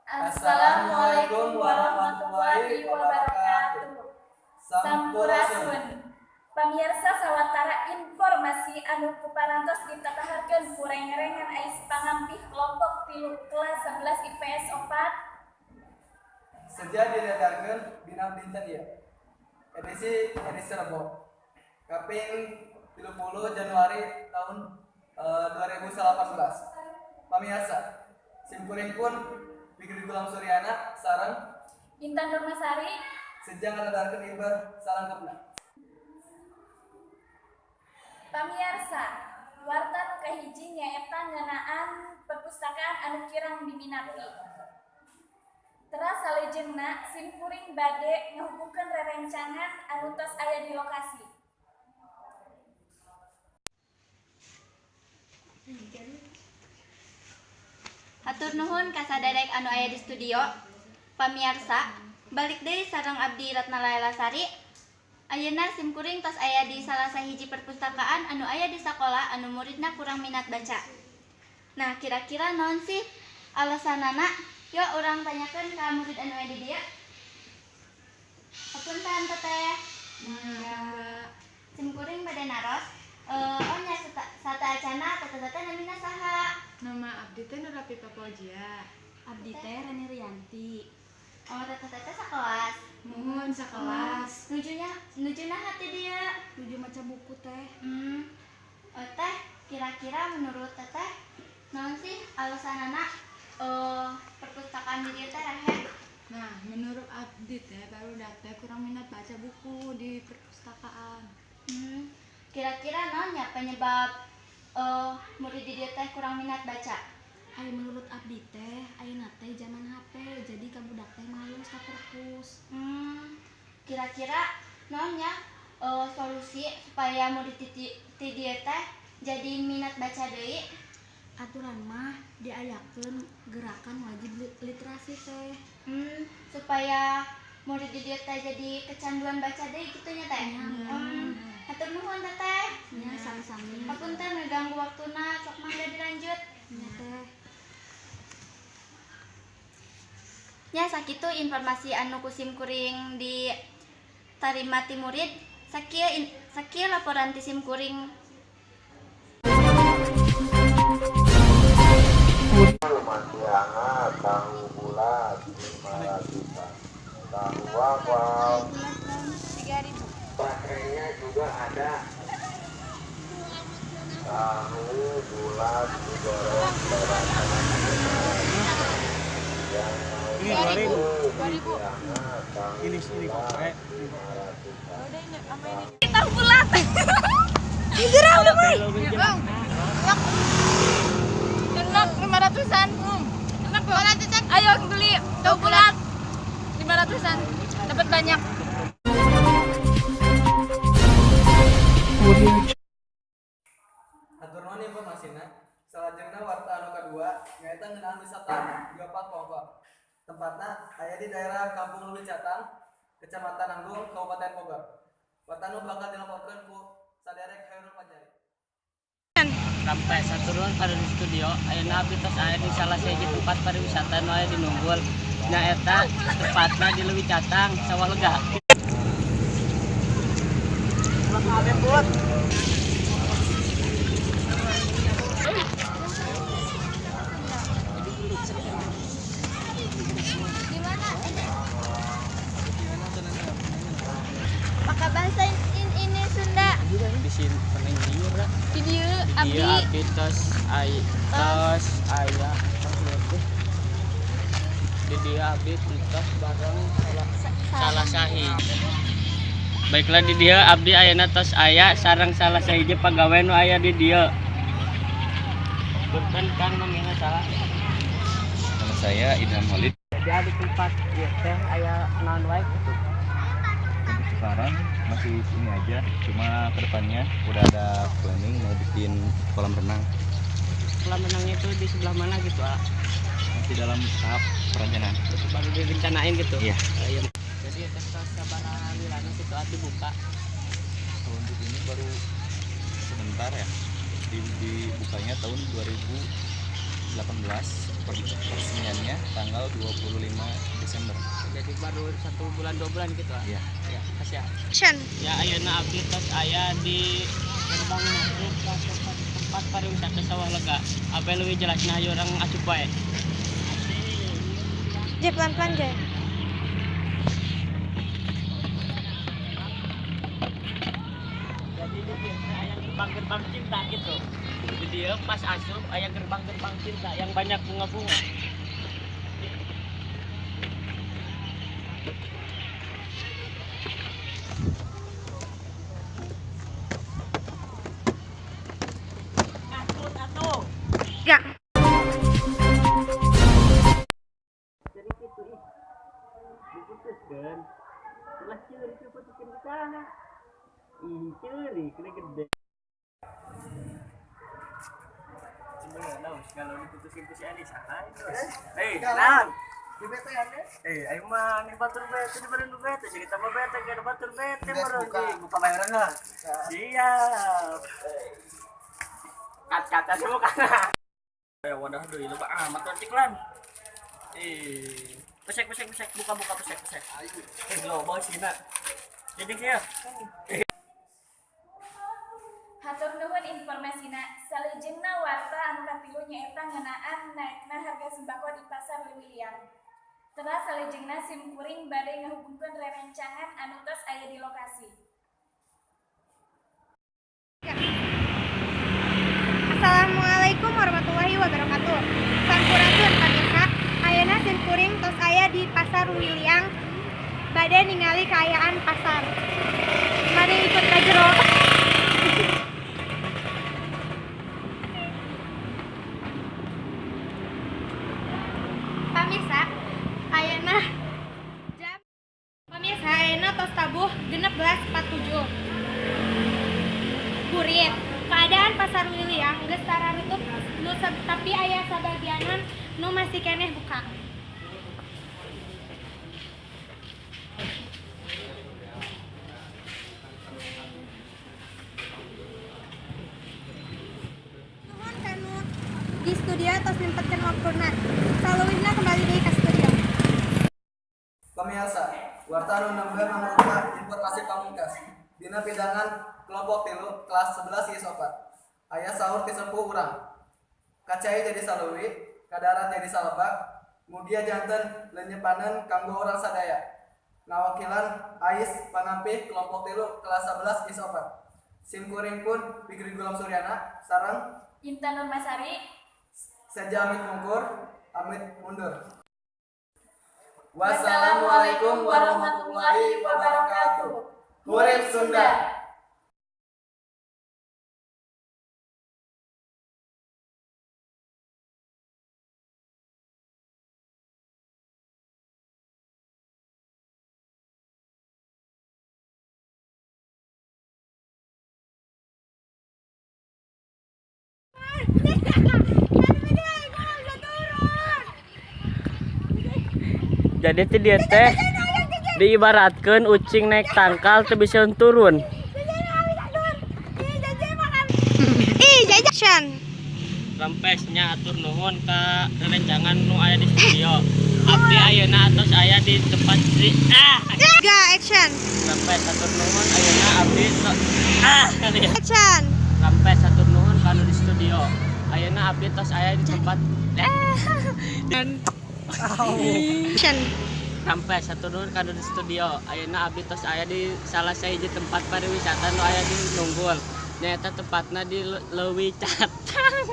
Assalamualaikum warahmatullahi wabarakatuh. Sampurasun. Pamirsa, sawatara informasi anu kuparantos ditataharkeun ku reng-rengan ais pangampih kelompok 3 kelas 11 IPS 4. Seja diledarkeun dina dinten ieu. Edisi edisi Rebo. Kaping 30 Januari tahun 2018. Pamirsa, simkuring pun Fikri Gulam Suryana sareng Intan Nurmasari seja ngaledarkeun ieu salengkepna. Pamirsa, warta nu kahiji nyaeta ngeunaan perpustakaan anu kirang diminati. Teras salajengna simkuring bade ngahubungkeun rerencangan anu tos aya di lokasi. Hatur nuhun ka saderek anu aya di studio. Pamiarsa, balik deui sareng abdi Ratna Laila Sari. Ayeuna simkuring tos aya di salah sahiji perpustakaan anu aya di sakola anu muridna kurang minat baca. Nah, kira-kira naon sih alasanana? Yuk urang tanyakeun ka murid anu aya di dieu. Hapunten, Teteh. Mangga. Simkuring bade naros. Oh nya, sataacana teteh-teteh namina saha? Nama abdi teh Nurapi Papaujia. Abdi teh Reni Rianti. Oh, teteh-teteh sakelas. Muhun, sakelas. Nuju naha ti dieu? Nuju maca buku, Teh. Teh, kira-kira menurut Teteh naon sih alasanana perpustakaan di dieu teh rehe? Nah, menurut abdi teh barudak teh kurang minat baca buku di perpustakaan. Kira-kira naon nya penyebab murid di dieu teh kurang minat baca? Ari menurut abdi teh, ayeuna teh zaman HP, jadi ka budak teh males ka perpus. Kira-kira naon nya solusi supaya murid di dieu teh jadi minat baca deui? Aturan mah diayakeun gerakan wajib literasi, Teh. Supaya murid di dieu teh jadi kecanduan baca deui kitu nya, Teh. Nya. Hatur nuhun, Teteh. Nya, sami-sami. Hapunten ngeganggu waktuna, sok mangga dilanjut. Nya, Teh. Nya, sakitu informasi anu ku simkuring ditarima ti murid. Sakieu laporan ti simkuring. Masih hangat, tahu bulat 500-an, tahu waffle baterainya juga ada, tahu bulat digoreng berasa yang mau Ini 2000. 2000. Hangat, tahu Ini bulat kopre. 500-an. Tahu bulat. Enak 500-an. Enak 500-an. Ayo beli tahu bulat. 500-an. Dapat banyak. Hatur nuhun informasina. Salajengna warta anu kadua nyaeta ngeunaan wisata Geopark Bogor. Tempatna aya di daerah Kampung Leuwi Catang, Kecamatan Nanggung, Kabupaten Bogor. Warta anu bakal dilaporkeun ku saderek Hairul Fajari. Sampai satu ruang pada di studio. Ayeuna abdi tos aya di salah sahiji tempat pariwisata nu aya di Nunggul, nyaeta tepatna di Leuwi Catang, Sawah Lega. Pakai bahasa ini Sunda. Di sini peneng liur lah. Di dieu Di abdi dieu abdi tos ai tos aya di dieu abdi tos bareng salah sahiji. Baiklah, di dieu abdi ayeuna tos aya sareng salah sahiji pagawe nu aya di dieu. Punten, Kang, namina saha? Nama saya Idham Holid. Jadi di tempat ieu teh aya naon wae gitu? Untuk sekarang masih ini aja, cuma kedepannya udah ada planning mau bikin kolam renang. Kolam renangnya itu di sebelah mana gitu, ah? Masih dalam tahap perencanaan. Baru direncanain gitu? Iya. Iya. Jadi tes sabaraha lilana situ dibuka? Kalau untuk ini baru sebentar ya. Dibukanya tahun 2019. 18, peresmiannya tanggal 25 Desember. Jadi baru 1 bulan 2 bulan gitu ah. Iya. Ya, kasih ya. Action. Ya ayeuna abdi tos aya di gerbang masuk ka tempat pariwisata Sawah Lega. Abdi leuwih jelasna hayu urang asup bae. Je pelan-pelan je. Jadi di dieu aya gerbang-gerbang cinta gitu. Di dieu pas asup aya gerbang-gerbang cinta yang banyak bunga-bunga. Gak. Jadi gitu ih. Diputuskeun. Ulah ceurik diputuskeun ku saha. Ih, ceurik kena gede. Sebenarnya kalau diputuskeun ku si Adi salah itu. Eh, nang. Di bete ya? Eh, ayo mah nih batur bete di bareng bete, jadi tambah bete ke batur bete meureun buka. Buka bayaran lah. Siap. Kat-kata semua kana. Ya wadah deui loba amat tuh ciklan. Eh, pesek pesek pesek buka buka pesek pesek. Eh, loba sina. Jadi sia. Hatur nuhun informasina. Salajengna warta anu katilu nyaeta ngeunaan naekna harga sembako di pasar Leuwiliang. Teras salajengna sim kuring bade ngahubungkeun rerencangan anu tos aya di lokasi. Assalamualaikum warahmatullahi wabarakatuh. Sampurasun pamirsa, ayeuna sim kuring tos aya di Pasar Leuwiliang bade ningali kaayaan pasar. Mari ikut ka jero. Pamirsa, ayeuna jam Pamirsa ayeuna tos tabuh 16.47. Burit. Keadaan Pasar Leuwiliang geus tararutup nu tapi aya sabagianan nu masih keneh buka. Nuhun kanu di studio tos nyempetkeun waktuna. Saleuwihna kembali deui ka studio. Pemirsa, warta anu nembe mangrupa informasi pamungkas dina pidangan kelompok 3 kelas 11 IS 4. Aya saur ti sepuh urang. Kacai jadi saleuwi, kadarat jadi salebak, mugia janten lenyepaneun kanggo urang sadaya. Ngawakilan Ais panampih kelompok 3 kelas 11 IS 4. Sim kuring pun Fikri Gulam Suryana sareng Intan Nurmasari, Seja amit mungkur, amit mundur. Wassalamualaikum warahmatullahi wabarakatuh. Hurip Sunda. Jadi ti dieu teh diibaratkeun ucing naik tangkal teu bisa turun. Ih, jajan. Rempesnya atur nuhun ka rerencangan nu aya di studio. Abdi ayeuna atos aya di tempat di Ga action. Rempes atur nuhun ayeuna abdi Action. Rempes atur nuhun ka nu di studio. Ayeuna abdi tos aya di tempat dan Action. Sampai satu nuhun ka nu di studio. Ayeuna abdi tos aya di salah sahiji tempat pariwisata nu aya di Nunggul. Nyaeta tempatna di Leuwi Catang.